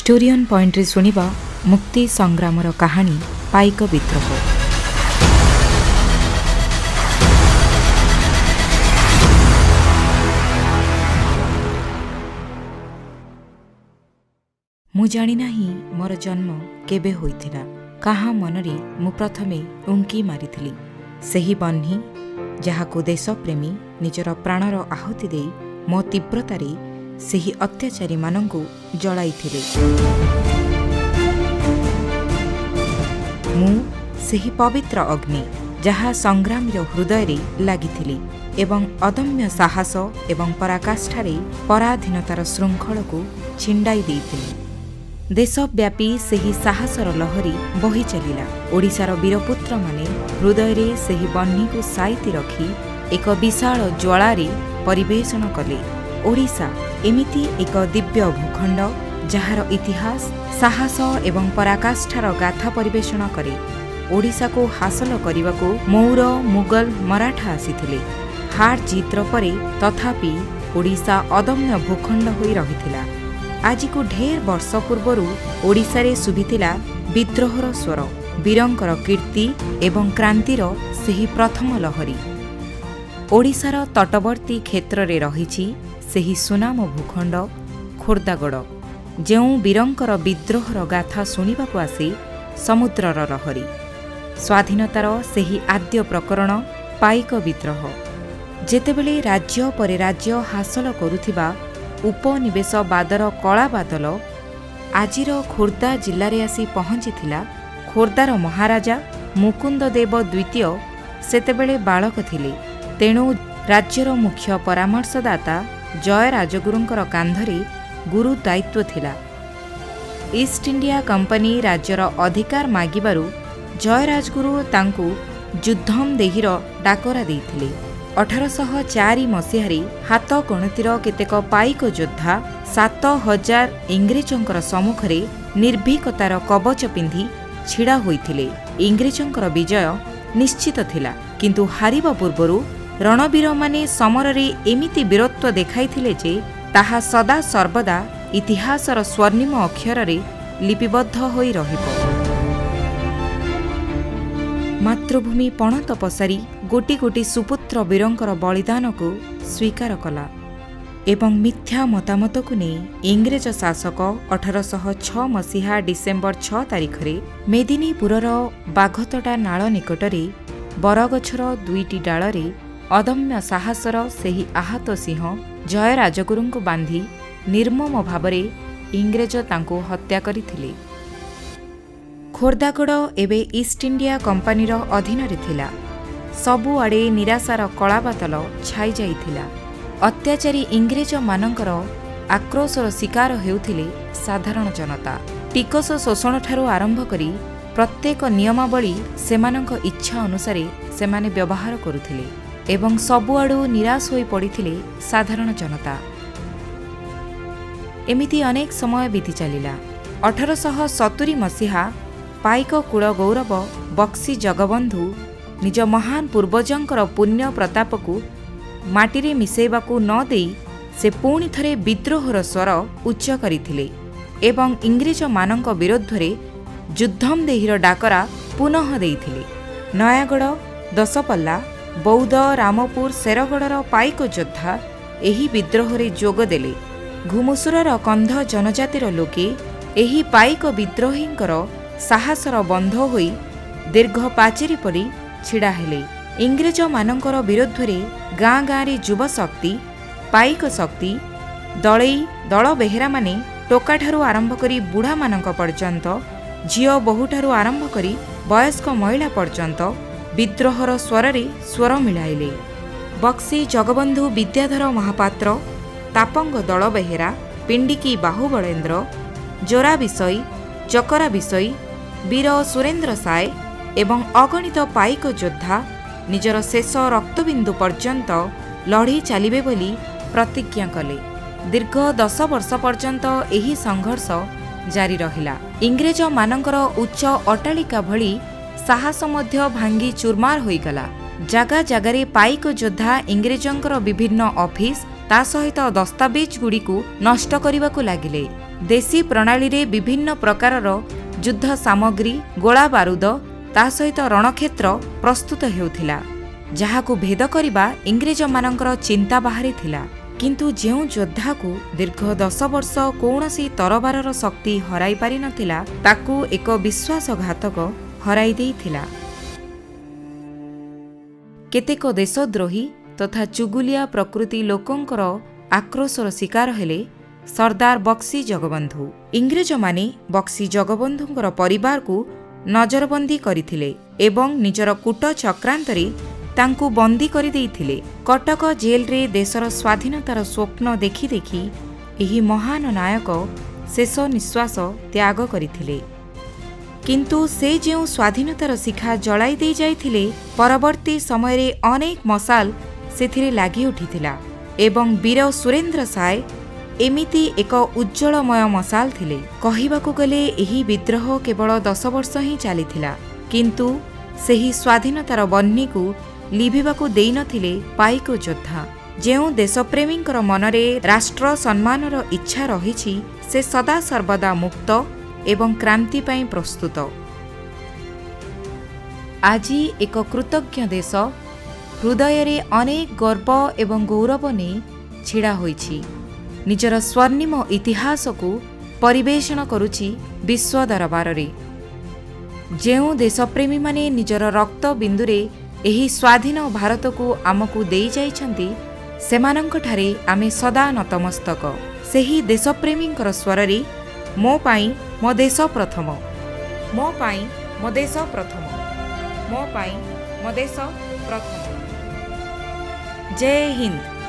ଷ୍ଟୋରିଅନ୍ ପଏଣ୍ଟରେ ଶୁଣିବା ମୁକ୍ତି ସଂଗ୍ରାମର କାହାଣୀ ପାଇକ ବିଦ୍ରୋହ। ମୁଁ ଜାଣିନାହିଁ ମୋର ଜନ୍ମ କେବେ ହୋଇଥିଲା, କାହା ମନରେ ମୁଁ ପ୍ରଥମେ ଉଙ୍କି ମାରିଥିଲି ସେହି ବହ୍ନି ଯାହାକୁ ଦେଶପ୍ରେମୀ ନିଜର ପ୍ରାଣର ଆହୁତି ଦେଇ ମୋ ତୀବ୍ରତାରେ ସେହି ଅତ୍ୟାଚାରୀମାନଙ୍କୁ ଜଳାଇଥିଲେ। ମୁଁ ସେହି ପବିତ୍ର ଅଗ୍ନି ଯାହା ସଂଗ୍ରାମୀର ହୃଦୟରେ ଲାଗିଥିଲି ଏବଂ ଅଦମ୍ୟ ସାହସ ଏବଂ ପରାକାଷ୍ଠାରେ ପରାଧୀନତାର ଶୃଙ୍ଖଳକୁ ଛିଣ୍ଡାଇ ଦେଇଥିଲି। ଦେଶବ୍ୟାପୀ ସେହି ସାହସର ଲହରୀ ବହି ଚାଲିଲା। ଓଡ଼ିଶାର ବୀରପୁତ୍ରମାନେ ହୃଦୟରେ ସେହି ବହ୍ନିକୁ ସାଇତି ରଖି ଏକ ବିଶାଳ ଜ୍ୱାଳାରେ ପରିବେଷଣ କଲେ। ଓଡ଼ିଶା ଏମିତି ଏକ ଦିବ୍ୟ ଭୂଖଣ୍ଡ ଯାହାର ଇତିହାସ ସାହସ ଏବଂ ପରାକାଷ୍ଠାର ଗାଥା ପରିବେଷଣ କରେ। ଓଡ଼ିଶାକୁ ହାସଲ କରିବାକୁ ମୌର, ମୁଗଲ, ମରାଠା ଆସିଥିଲେ। ହାର ଜିତ୍ର ପରେ ତଥାପି ଓଡ଼ିଶା ଅଦମ୍ୟ ଭୂଖଣ୍ଡ ହୋଇ ରହିଥିଲା। ଆଜିକୁ ଢେର ବର୍ଷ ପୂର୍ବରୁ ଓଡ଼ିଶାରେ ଶୁଭିଥିଲା ବିଦ୍ରୋହର ସ୍ୱର, ବୀରଙ୍କର କୀର୍ତ୍ତି ଏବଂ କ୍ରାନ୍ତିର ସେହି ପ୍ରଥମ ଲହରୀ। ଓଡ଼ିଶାର ତଟବର୍ତ୍ତୀ କ୍ଷେତ୍ରରେ ରହିଛି ସେହି ସୁନାମ ଭୂଖଣ୍ଡ ଖୋର୍ଦ୍ଧାଗଡ଼, ଯେଉଁ ବୀରଙ୍କର ବିଦ୍ରୋହର ଗାଥା ଶୁଣିବାକୁ ଆସେ ସମୁଦ୍ରର ଲହରୀ। ସ୍ୱାଧୀନତାର ସେହି ଆଦ୍ୟ ପ୍ରକରଣ ପାଇକ ବିଦ୍ରୋହ। ଯେତେବେଳେ ରାଜ୍ୟ ପରେ ରାଜ୍ୟ ହାସଲ କରୁଥିବା ଉପନିବେଶବାଦର କଳାବାଦଲ ଆଜିର ଖୋର୍ଦ୍ଧା ଜିଲ୍ଲାରେ ଆସି ପହଞ୍ଚିଥିଲା, ଖୋର୍ଦ୍ଧାର ମହାରାଜା ମୁକୁନ୍ଦଦେବ ଦ୍ୱିତୀୟ ସେତେବେଳେ ବାଳକ ଥିଲେ। ତେଣୁ ରାଜ୍ୟର ମୁଖ୍ୟ ପରାମର୍ଶଦାତା ଜୟ ରାଜଗୁରୁଙ୍କର କାନ୍ଧରେ ଗୁରୁ ଦାୟିତ୍ୱ ଥିଲା। ଇଷ୍ଟ ଇଣ୍ଡିଆ କମ୍ପାନୀ ରାଜ୍ୟର ଅଧିକାର ମାଗିବାରୁ ଜୟ ରାଜଗୁରୁ ତାଙ୍କୁ ଯୁଦ୍ଧମ ଦେହୀର ଡାକରା ଦେଇଥିଲେ। 1804 ମସିହାରେ ହାତ ଗଣତିର କେତେକ ପାଇକ ଯୋଦ୍ଧା 7000 ଇଂରେଜଙ୍କର ସମ୍ମୁଖରେ ନିର୍ଭୀକତାର କବଚ ପିନ୍ଧି ଛିଡ଼ା ହୋଇଥିଲେ। ଇଂରେଜଙ୍କର ବିଜୟ ନିଶ୍ଚିତ ଥିଲା, କିନ୍ତୁ ହାରିବା ପୂର୍ବରୁ ରଣବୀରମାନେ ସମରରେ ଏମିତି ବୀରତ୍ୱ ଦେଖାଇଥିଲେ ଯେ ତାହା ସଦା ସର୍ବଦା ଇତିହାସର ସ୍ୱର୍ଣ୍ଣିମ ଅକ୍ଷରରେ ଲିପିବଦ୍ଧ ହୋଇ ରହିବ। ମାତୃଭୂମି ପଣତ ପସାରି ଗୋଟି ଗୋଟି ସୁପୁତ୍ର ବୀରଙ୍କର ବଳିଦାନକୁ ସ୍ୱୀକାର କଲା ଏବଂ ମିଥ୍ୟା ମତାମତକୁ ନେଇ ଇଂରେଜ ଶାସକ 1806 ମସିହା ଡିସେମ୍ବର 6 ତାରିଖରେ ମେଦିନୀପୁରର ବାଘତଡ଼ା ନାଳ ନିକଟରେ ବରଗଛର ଦୁଇଟି ଡାଳରେ ଅଦମ୍ୟ ସାହସର ସେହି ଆହତ ସିଂହ ଜୟ ରାଜଗୁରୁଙ୍କୁ ବାନ୍ଧି ନିର୍ମମ ଭାବରେ ଇଂରେଜ ତାଙ୍କୁ ହତ୍ୟା କରିଥିଲେ। ଖୋର୍ଦ୍ଧାଗଡ଼ ଏବେ ଇଷ୍ଟ ଇଣ୍ଡିଆ କମ୍ପାନୀର ଅଧୀନରେ ଥିଲା। ସବୁଆଡ଼େ ନିରାଶାର କଳାବାଦଲ ଛାଇ ଯାଇଥିଲା। ଅତ୍ୟାଚାରୀ ଇଂରେଜମାନଙ୍କର ଆକ୍ରୋଶର ଶିକାର ହେଉଥିଲେ ସାଧାରଣ ଜନତା। ଟିକସ ଶୋଷଣଠାରୁ ଆରମ୍ଭ କରି ପ୍ରତ୍ୟେକ ନିୟମାବଳୀ ସେମାନଙ୍କ ଇଚ୍ଛା ଅନୁସାରେ ସେମାନେ ବ୍ୟବହାର କରୁଥିଲେ ଏବଂ ସବୁଆଡ଼ୁ ନିରାଶ ହୋଇ ପଡ଼ିଥିଲେ ସାଧାରଣ ଜନତା। ଏମିତି ଅନେକ ସମୟ ବିତି ଚାଲିଲା। 1870 ମସିହା ପାଇକ କୂଳ ଗୌରବ ବକ୍ସି ଜଗବନ୍ଧୁ ନିଜ ମହାନ ପୂର୍ବଜଙ୍କର ପୁଣ୍ୟ ପ୍ରତାପକୁ ମାଟିରେ ମିଶାଇବାକୁ ନ ଦେଇ ସେ ପୁଣି ଥରେ ବିଦ୍ରୋହର ସ୍ୱର ଉଚ୍ଚ କରିଥିଲେ ଏବଂ ଇଂରେଜମାନଙ୍କ ବିରୁଦ୍ଧରେ ଯୁଦ୍ଧମଦେହୀର ଡାକରା ପୁନଃ ଦେଇଥିଲେ। ନୟାଗଡ଼, ଦଶପଲ୍ଲା, ବୌଦ୍ଧ, ରାମପୁର, ଶେରଗଡ଼ର ପାଇକ ଯୋଦ୍ଧା ଏହି ବିଦ୍ରୋହରେ ଯୋଗ ଦେଲେ। ଘୁମୁସୁରର କନ୍ଧ ଜନଜାତିର ଲୋକେ ଏହି ପାଇକ ବିଦ୍ରୋହୀଙ୍କର ସାହସର ବନ୍ଧ ହୋଇ ଦୀର୍ଘ ପାଚେରୀ ପରି ଛିଡ଼ା ହେଲେ। ଇଂରେଜମାନଙ୍କର ବିରୁଦ୍ଧରେ ଗାଁ ଗାଁରେ ଯୁବଶକ୍ତି, ପାଇକ ଶକ୍ତି, ଦଳେଇ ଦଳ ବେହେରାମାନେ ଟୋକାଠାରୁ ଆରମ୍ଭ କରି ବୁଢ଼ାମାନଙ୍କ ପର୍ଯ୍ୟନ୍ତ, ଝିଅ ବୋହୂଠାରୁ ଆରମ୍ଭ କରି ବୟସ୍କ ମହିଳା ପର୍ଯ୍ୟନ୍ତ ବିଦ୍ରୋହର ସ୍ୱରରେ ସ୍ୱର ମିଳାଇଲେ। ବକ୍ସି ଜଗବନ୍ଧୁ ବିଦ୍ୟାଧର ମହାପାତ୍ର, ତାପଙ୍ଗ ଦଳ ବେହେରା, ପିଣ୍ଡିକି ବାହୁବଳେନ୍ଦ୍ର, ଜୋରା ବିଷୋଇ, ଚକରା ବିଷୋଇ, ବୀର ସୁରେନ୍ଦ୍ର ସାଏ ଏବଂ ଅଗଣିତ ପାଇକ ଯୋଦ୍ଧା ନିଜର ଶେଷ ରକ୍ତବିନ୍ଦୁ ପର୍ଯ୍ୟନ୍ତ ଲଢ଼ି ଚାଲିବେ ବୋଲି ପ୍ରତିଜ୍ଞା କଲେ। ଦୀର୍ଘ 10 ବର୍ଷ ପର୍ଯ୍ୟନ୍ତ ଏହି ସଂଘର୍ଷ ଜାରି ରହିଲା। ଇଂରେଜମାନଙ୍କର ଉଚ୍ଚ ଅଟ୍ଟାଳିକା ଭଳି ସାହସ ମଧ୍ୟ ଭାଙ୍ଗି ଚୁରମାର ହୋଇଗଲା। ଜାଗା ଜାଗାରେ ପାଇକ ଯୋଦ୍ଧା ଇଂରେଜଙ୍କର ବିଭିନ୍ନ ଅଫିସ, ତା ସହିତ ଦସ୍ତାବିଜଗୁଡ଼ିକୁ ନଷ୍ଟ କରିବାକୁ ଲାଗିଲେ। ଦେଶୀ ପ୍ରଣାଳୀରେ ବିଭିନ୍ନ ପ୍ରକାରର ଯୁଦ୍ଧ ସାମଗ୍ରୀ, ଗୋଳା ବାରୁଦ, ତା ସହିତ ରଣକ୍ଷେତ୍ର ପ୍ରସ୍ତୁତ ହେଉଥିଲା, ଯାହାକୁ ଭେଦ କରିବା ଇଂରେଜମାନଙ୍କର ଚିନ୍ତା ବାହାରେ ଥିଲା। କିନ୍ତୁ ଯେଉଁ ଯୋଦ୍ଧାକୁ ଦୀର୍ଘ 10 ବର୍ଷ କୌଣସି ତରବାରର ଶକ୍ତି ହରାଇ ପାରିନଥିଲା, ତାକୁ ଏକ ବିଶ୍ୱାସଘାତକ ହରାଇ ଦେଇଥିଲା। କେତେକ ଦେଶଦ୍ରୋହୀ ତଥା ଚୁଗୁଲିଆ ପ୍ରକୃତି ଲୋକଙ୍କର ଆକ୍ରୋଶର ଶିକାର ହେଲେ ସର୍ଦ୍ଦାର ବକ୍ସି ଜଗବନ୍ଧୁ। ଇଂରେଜମାନେ ବକ୍ସି ଜଗବନ୍ଧୁଙ୍କର ପରିବାରକୁ ନଜରବନ୍ଦୀ କରିଥିଲେ ଏବଂ ନିଜର କୂଟ ଚକ୍ରାନ୍ତରେ ତାଙ୍କୁ ବନ୍ଦୀ କରିଦେଇଥିଲେ। କଟକ ଜେଲରେ ଦେଶର ସ୍ୱାଧୀନତାର ସ୍ୱପ୍ନ ଦେଖି ଦେଖି ଏହି ମହାନ ନାୟକ ଶେଷ ନିଶ୍ୱାସ ତ୍ୟାଗ କରିଥିଲେ। କିନ୍ତୁ ସେ ଯେଉଁ ସ୍ୱାଧୀନତାର ଶିଖା ଜଳାଇ ଦେଇ ଯାଇଥିଲେ, ପରବର୍ତ୍ତୀ ସମୟରେ ଅନେକ ମଶାଲ ସେଥିରେ ଲାଗି ଉଠିଥିଲା ଏବଂ ବୀର ସୁରେନ୍ଦ୍ର ସାଏ ଏମିତି ଏକ ଉଜ୍ଜ୍ୱଳମୟ ମଶାଲ ଥିଲେ। କହିବାକୁ ଗଲେ ଏହି ବିଦ୍ରୋହ କେବଳ 10 ବର୍ଷ ହିଁ ଚାଲିଥିଲା, କିନ୍ତୁ ସେହି ସ୍ୱାଧୀନତାର ବହ୍ନିକୁ ଲିଭିବାକୁ ଦେଇନଥିଲେ ପାଇକ ଯୋଦ୍ଧା। ଯେଉଁ ଦେଶପ୍ରେମୀଙ୍କର ମନରେ ରାଷ୍ଟ୍ର ସମ୍ମାନର ଇଚ୍ଛା ରହିଛି, ସେ ସଦାସର୍ବଦା ମୁକ୍ତ ଏବଂ କ୍ରାନ୍ତି ପାଇଁ ପ୍ରସ୍ତୁତ। ଆଜି ଏକ କୃତଜ୍ଞ ଦେଶ ହୃଦୟରେ ଅନେକ ଗର୍ବ ଏବଂ ଗୌରବ ନେଇ ଛିଡ଼ା ହୋଇଛି, ନିଜର ସ୍ୱର୍ଣ୍ଣିମ ଇତିହାସକୁ ପରିବେଷଣ କରୁଛି ବିଶ୍ୱ ଦରବାରରେ। ଯେଉଁ ଦେଶପ୍ରେମୀମାନେ ନିଜର ରକ୍ତ ବିନ୍ଦୁରେ ଏହି ସ୍ୱାଧୀନ ଭାରତକୁ ଆମକୁ ଦେଇଯାଇଛନ୍ତି, ସେମାନଙ୍କଠାରେ ଆମେ ସଦା ନତମସ୍ତକ। ସେହି ଦେଶପ୍ରେମୀଙ୍କର ସ୍ୱରରେ, ମୋ ପାଇଁ ମୋ ଦେଶ ପ୍ରଥମ, ମୋ ପାଇଁ ମୋ ଦେଶ ପ୍ରଥମ, ମୋ ପାଇଁ ମୋ ଦେଶ ପ୍ରଥମ। ଜୟ ହିନ୍ଦ।